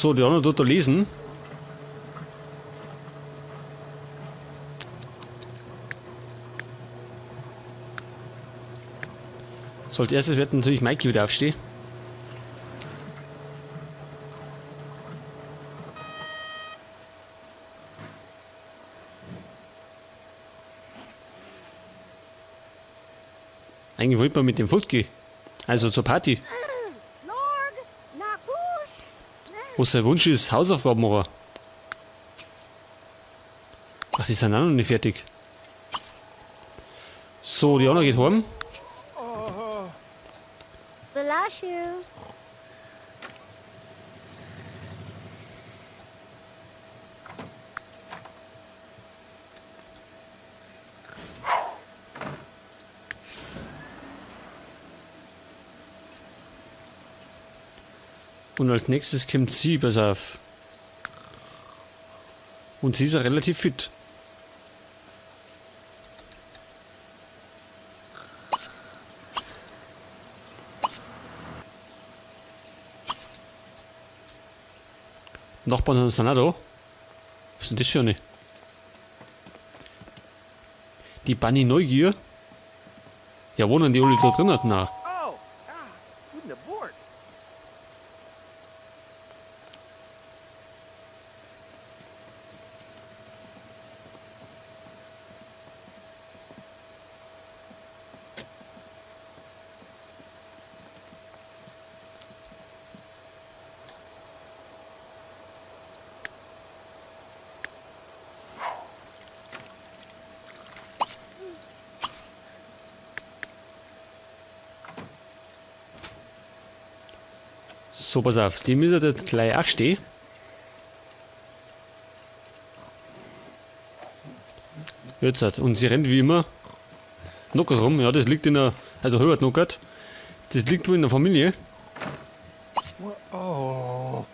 So, die anderen tut da lesen. So, als erstes wird natürlich Mikey wieder aufstehen. Eigentlich wollte man mit dem fortgehen. Also zur Party. Was sein Wunsch ist, Hausaufgaben machen. Ach, die sind auch noch nicht fertig. So, die Anna geht heim. Und als nächstes kommt sie, pass auf. Und sie ist ja relativ fit. Nachbarn sind auch da. Was ist denn das für eine? Die Bunny Neugier. Ja, wohnen die alle da drin? Na. So, pass auf, die müssen jetzt gleich aufstehen. Jetzt halt. Und sie rennt wie immer knockert rum. Ja, das liegt in der, also Herbert knockert. Das liegt wohl in der Familie. Oh.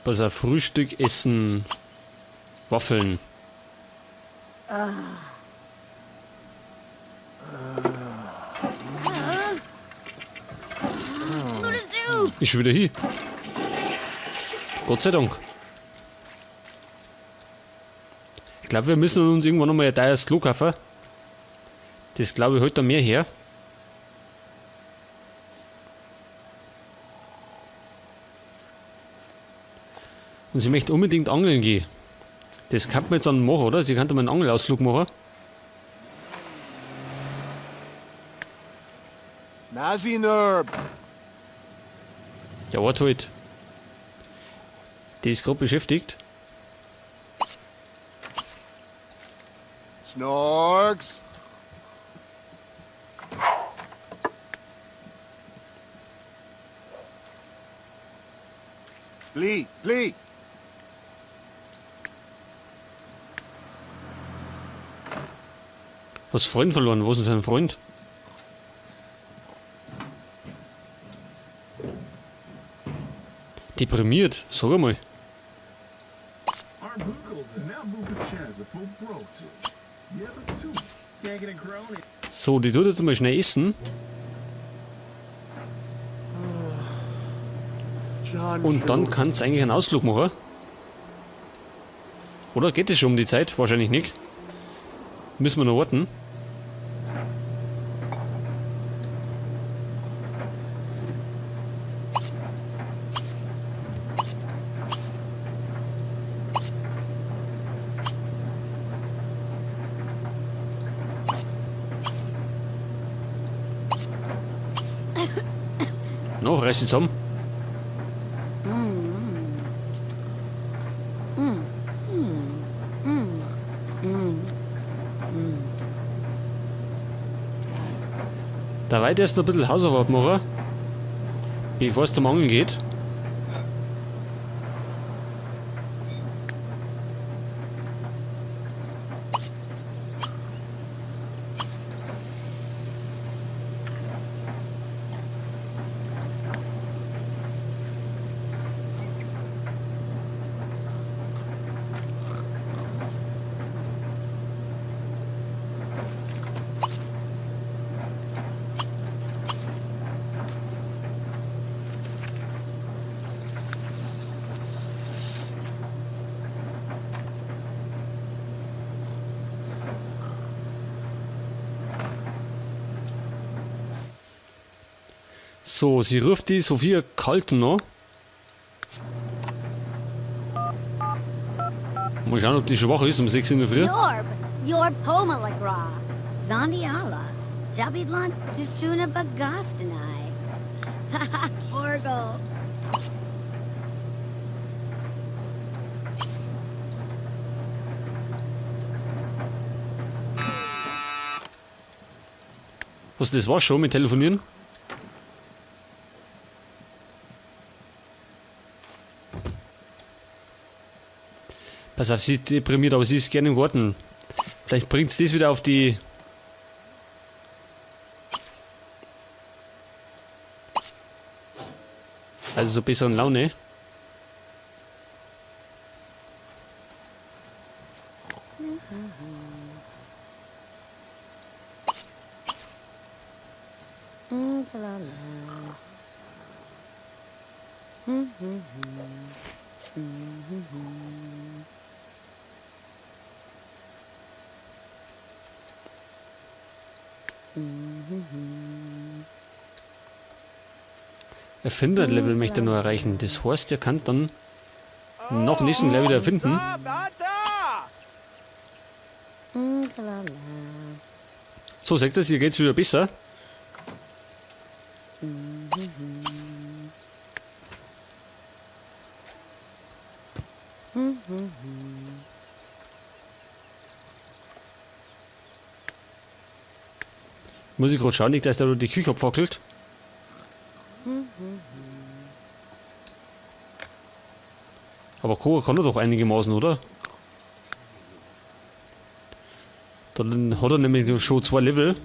Pass auf, Frühstück, Essen, Waffeln. Ist schon wieder hier. Gott sei Dank. Ich glaube, wir müssen uns irgendwann nochmal ein teures Klo kaufen. Das glaube ich heute mehr her. Und sie möchte unbedingt angeln gehen. Das kann man jetzt dann machen, oder? Sie könnte mal einen Angelausflug machen. Nazinerb. Ja, warte halt. Die ist gerade beschäftigt. Snorks. Blee, Blee. Was Freund verloren? Wo ist denn sein Freund? Deprimiert, sag einmal. So, die tut jetzt mal schnell essen. Und dann kannst du eigentlich einen Ausflug machen. Oder geht es schon um die Zeit? Wahrscheinlich nicht. Müssen wir noch warten. No, reiß dich zusammen. Da weit erst noch ein bisschen Hausarbeit machen, bevor es zum Angeln geht. So, sie ruft die Sophia Carlton an. Mal schauen, ob die schon wach ist um 6 in der Früh. Yorb, Yorb Pomalagra, Zondiala, Jabidlan Tusuna Bagastanai. Orgel. Was, das war schon mit Telefonieren? Pass auf, sie ist deprimiert, aber sie ist gerne im Garten. Vielleicht bringt es das wieder auf die... Also so besseren Laune. Erfinderlevel möchte er nur erreichen. Das heißt, er kann dann noch nächsten Level erfinden. So, sagt es, ihr geht's wieder besser. Muss ich gerade schauen, nicht, dass da die Küche abfackelt. Aber kochen kann er doch einigermaßen, oder? Dann hat er nämlich schon 2 Level.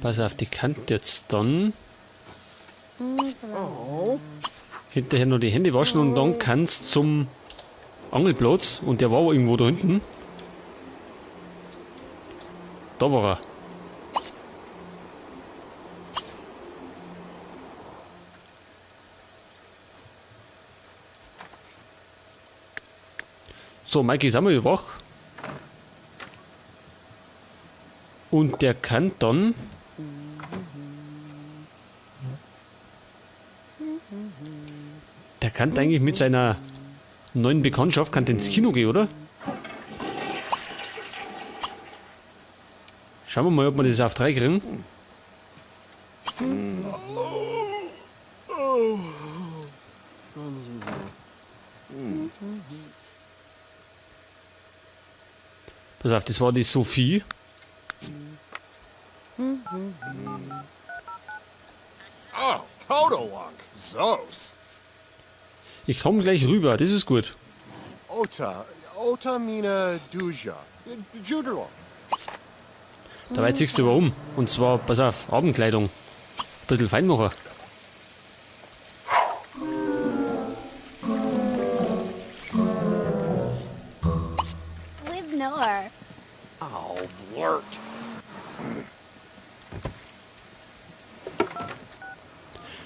Pass auf, die kann jetzt dann hinterher noch die Hände waschen und dann kannst zum Angelplatz. Und der war aber irgendwo da hinten. Da war er. So, Mikey ist auch mal wach. Und der kann dann... Der kann eigentlich mit seiner neuen Bekanntschaft kann ins Kino gehen, oder? Schauen wir mal, ob wir das auf 3 kriegen. Pass auf, das war die Sophie. Oh, Kodolunk, Zos. Ich komm gleich rüber, das ist gut. Ota, Ota Mina Duja, Juderlong. Dabei siehst du warum. Und zwar, pass auf, Abendkleidung. Ein bisschen Feinmacher. Wibnor. Oh, Vlurt.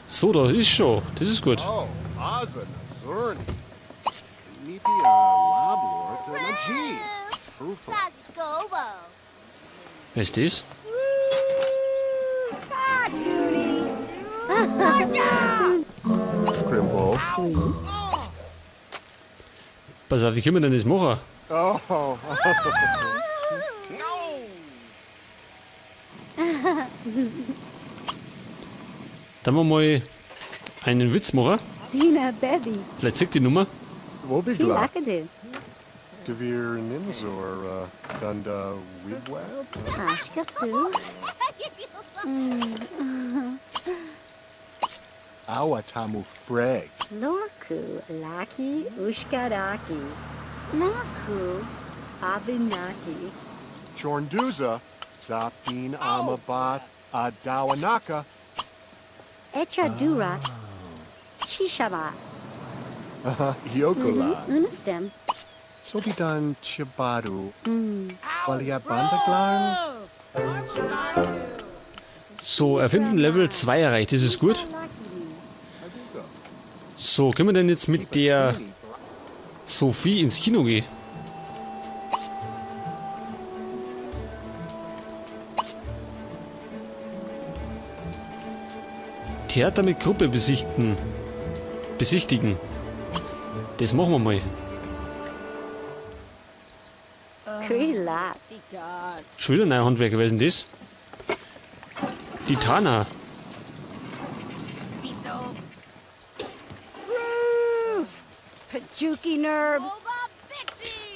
So, da ist schon. Das ist gut. Oh, Azen, Zurni. Nipia Lablort, Naji. Frufa. Wer ist das? Crimbo. Pass auf, wie können wir denn das machen? Oh. Dann wir mal einen Witz machen. Zina Bebby. Vielleicht zeigt die Nummer. Wobigla. Chilakadu. Devir Ninzor, Dunda Wibwab? Ashkapu. Awatamu Freg. Lorku Laki Ushkaraki. Naku Abinaki. Chornduza. Zapin Amabat Adawanaka. Echa Dura. Chishaba. Yokola. Unistem. Sobidan Chibaru. Waliabandaglarn. So, erfinden Level 2 erreicht, das ist gut. So, können wir denn jetzt mit der Sophie ins Kino gehen? Theater mit Gruppe besichtigen. Besichtigen. Das machen wir mal. Krila. Schon wieder ein neuer Handwerker, wer ist denn das? Die Tana. Pajuki Nerb.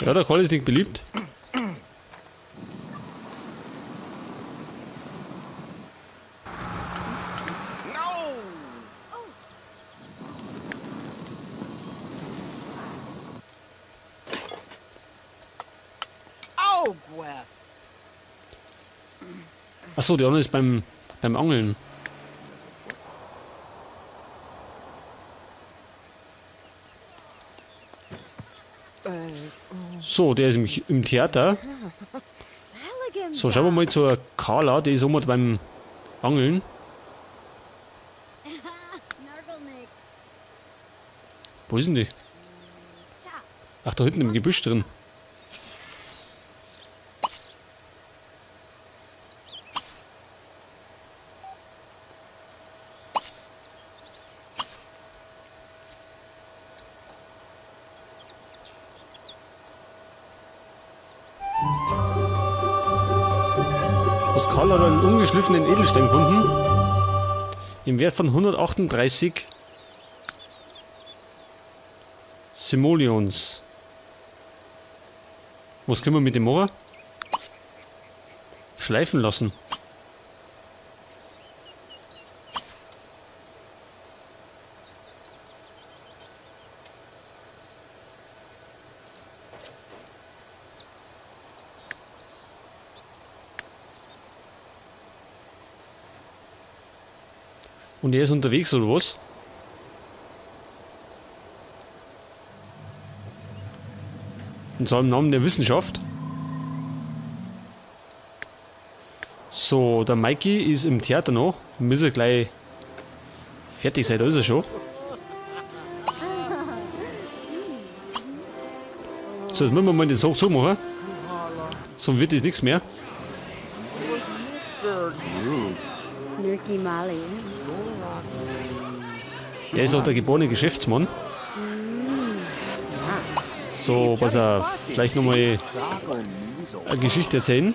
Ja, der Karl ist nicht beliebt. Oh, Gwef. Achso, die andere ist beim Angeln. So, der ist im Theater. So, schauen wir mal zur Carla, die ist immer beim Angeln. Wo ist denn die? Ach, da hinten im Gebüsch drin. Pascal hat einen ungeschliffenen Edelstein gefunden. Im Wert von 138 Simoleons. Was können wir mit dem machen? Schleifen lassen. Und er ist unterwegs, oder was? Und zwar im Namen der Wissenschaft. So, der Mikey ist im Theater noch. Müssen gleich fertig sein, da ist er schon. So, jetzt müssen wir mal den Sack so machen. Sonst wird das nichts mehr. Nurki Mali. Er ist auch der geborene Geschäftsmann. So, pass auf. Vielleicht nochmal eine Geschichte erzählen.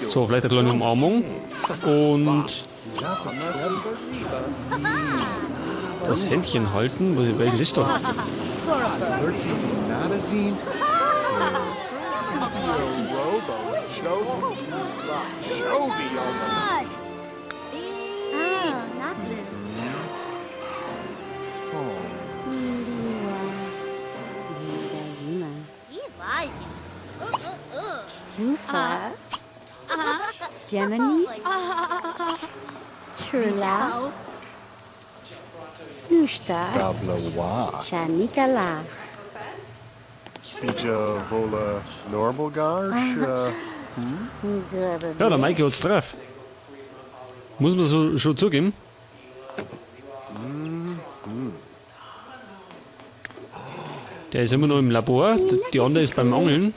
So, vielleicht eine kleine Umarmung. Und das Händchen halten. Wer ist denn das da? Zufa. Gemini. Trula. Nushta. Bablawa. Shanikala. Bija Vola Normalgarsh. Ja, der Mikey hat's drauf. Muss man so schon zugeben. Der ist immer noch im Labor, die andere ist beim Angeln.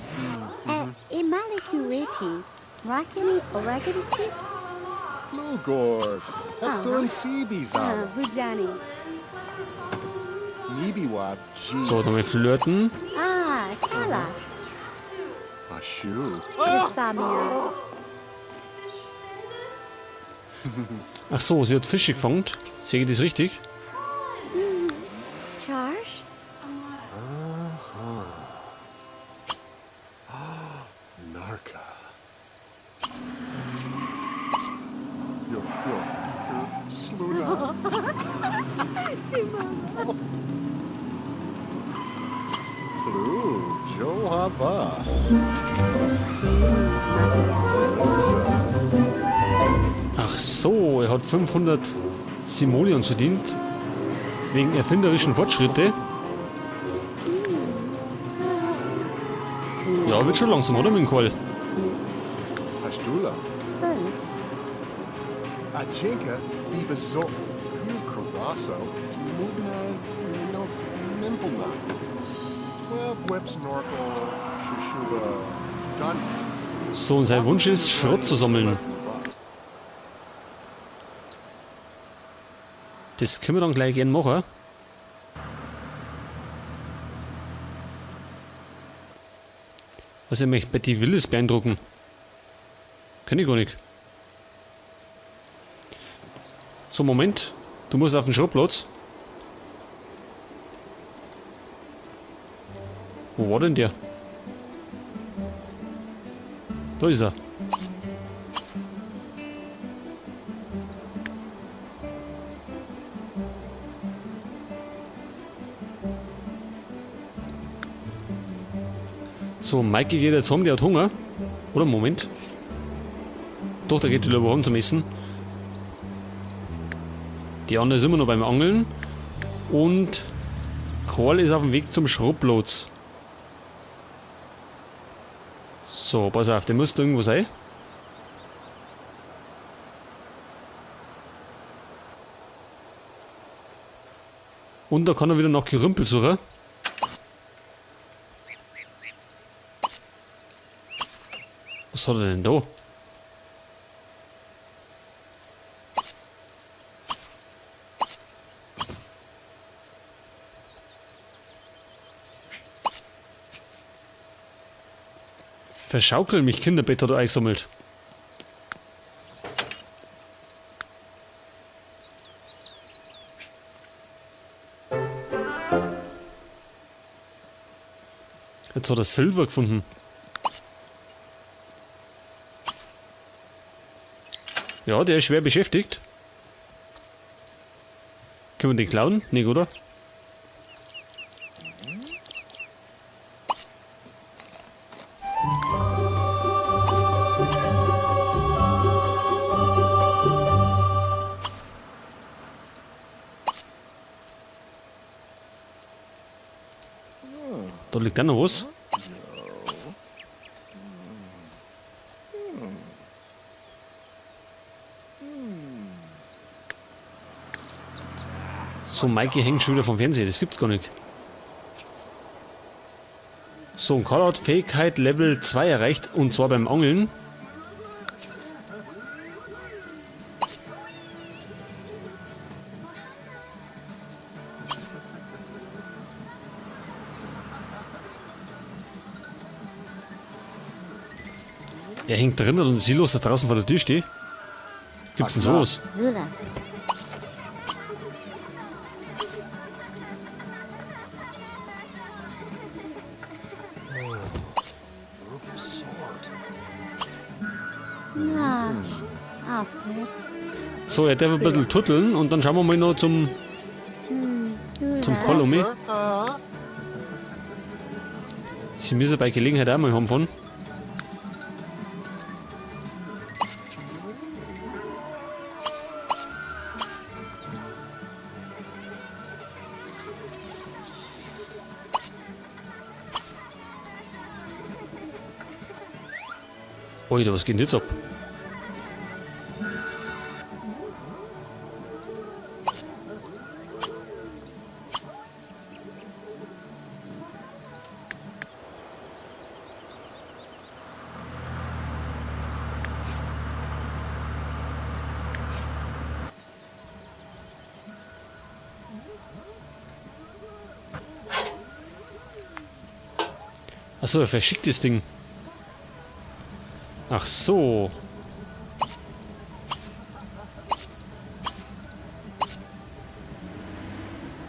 So, dann mal flirten. Ach so, sie hat Fische gefangen. Sehe ich das richtig? Charge? Aha. Narka. Jo, jo, Sluna. Waba. Ach so, er hat 500 Simoleons verdient. Wegen erfinderischen Fortschritte. Ja, wird schon langsam, oder, mit dem Karl? Pashtula. Ajinka Bibazor. Karaso. Mugna no Mimpelna. Whips Norkel Shushuba Dun. So, und sein Wunsch ist, Schrott zu sammeln. Das können wir dann gleich gern machen. Was er möchte Betty Willis beeindrucken. Kenn ich gar nicht. So, Moment. Du musst auf den Schrottplatz. Wo war denn der? Da ist er. So, Maike geht jetzt heim, der hat Hunger. Oder Moment. Doch, der geht lieber heim zum Essen. Die andere ist immer noch beim Angeln. Und Karl ist auf dem Weg zum Schrottplatz. So, pass auf, der muss da irgendwo sein. Und da kann er wieder nach Gerümpel suchen. Was hat er denn da? Verschaukel mich, Kinderbett hat er eingesammelt. Jetzt hat er Silber gefunden. Ja, der ist schwer beschäftigt. Können wir den klauen? Nee, oder? Da liegt auch noch was. So, Maike hängt schon wieder vom Fernseher, das gibt's gar nicht. So, und Karl hat Fähigkeit Level 2 erreicht, und zwar beim Angeln. Er hängt drin und Silos da draußen vor der Tür steht. Gibt's denn sowas? Zula. So, er darf ein bisschen turteln und dann schauen wir mal noch zum Karl um. Sie müssen bei Gelegenheit auch mal heimfahren. Alter, was geht denn jetzt ab? Achso, er verschickt das Ding. Ach so.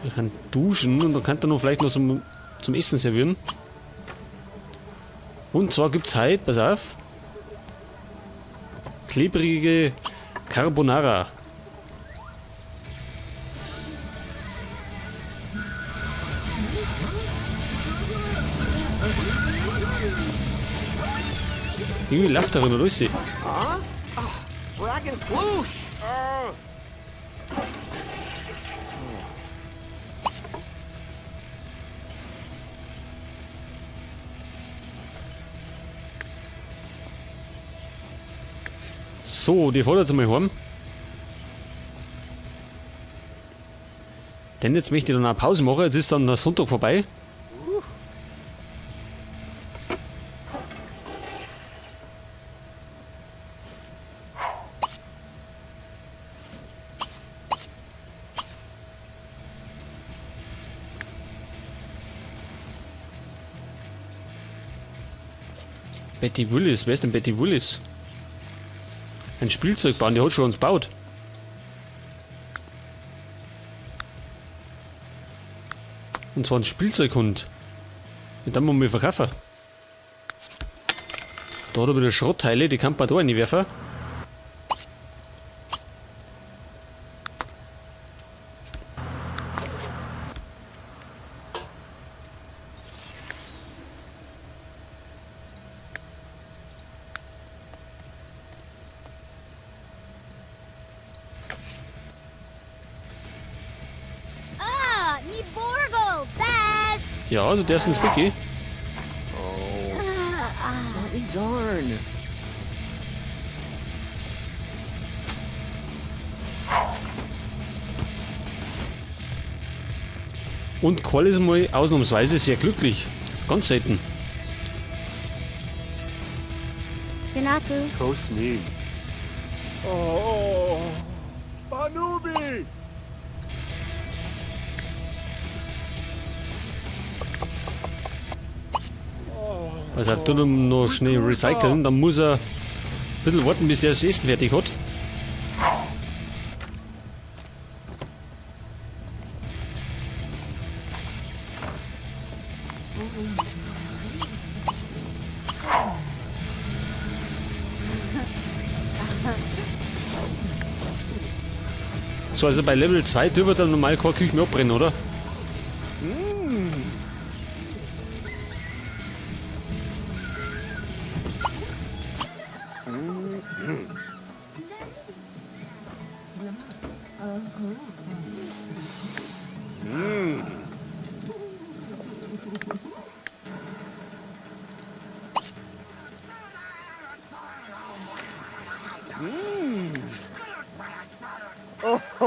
Ich kann duschen und dann kann er noch vielleicht noch zum Essen servieren. Und zwar gibt's heute, pass auf, klebrige Carbonara. Irgendwie läuft da noch alles. Bracken Ploosh. So, die fährt jetzt mal heim. Denn jetzt möchte ich dann eine Pause machen. Jetzt ist dann der Sonntag vorbei. Betty Willis, wer ist denn Betty Willis? Ein Spielzeugbahn, der hat schon uns gebaut. Und zwar ein Spielzeughund. Den dann wir mal verkaufen. Da hat er wieder Schrottteile, die kann man da reinwerfen. Ah, Niborgo, Bess! Ja, du darfst ins Bett gehen. Zarn. Und Karl ist mal ausnahmsweise sehr glücklich. Ganz selten. Yanaku. Kosni. Oh, Banubi! Also er tut ihm noch schnell recyceln, dann muss er ein bisschen warten, bis er das Essen fertig hat. So, also bei Level 2 dürfen wir dann normal keine Küche mehr abbrennen, oder?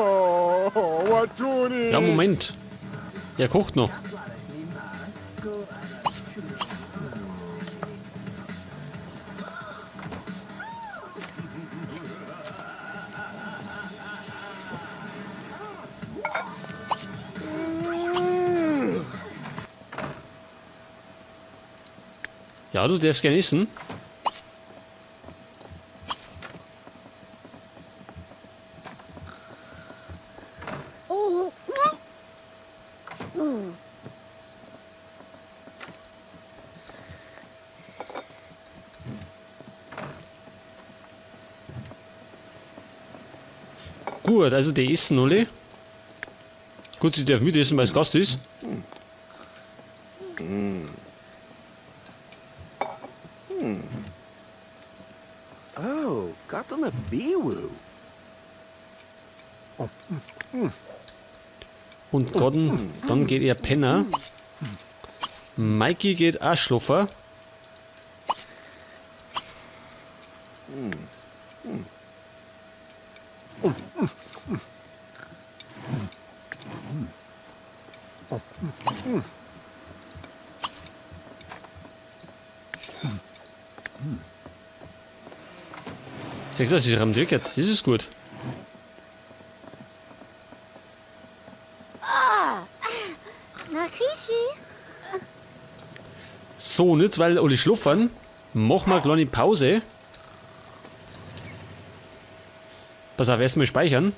Oh, Watuni! Ja, Moment. Er kocht noch. Ja, du darfst gerne essen. Oh. Oh. Gut, also die essen alle. Gut, sie darf mitessen, weil es Gast ist. Oh, got on the Biwu. Und Gordon, dann geht er penner. Mikey geht auch schlafen. Ich hab gesagt, sie haben entwickelt. Das ist gut. Nakishi! So, und jetzt, weil alle schlafen, machen wir eine kleine Pause. Pass auf, erstmal speichern.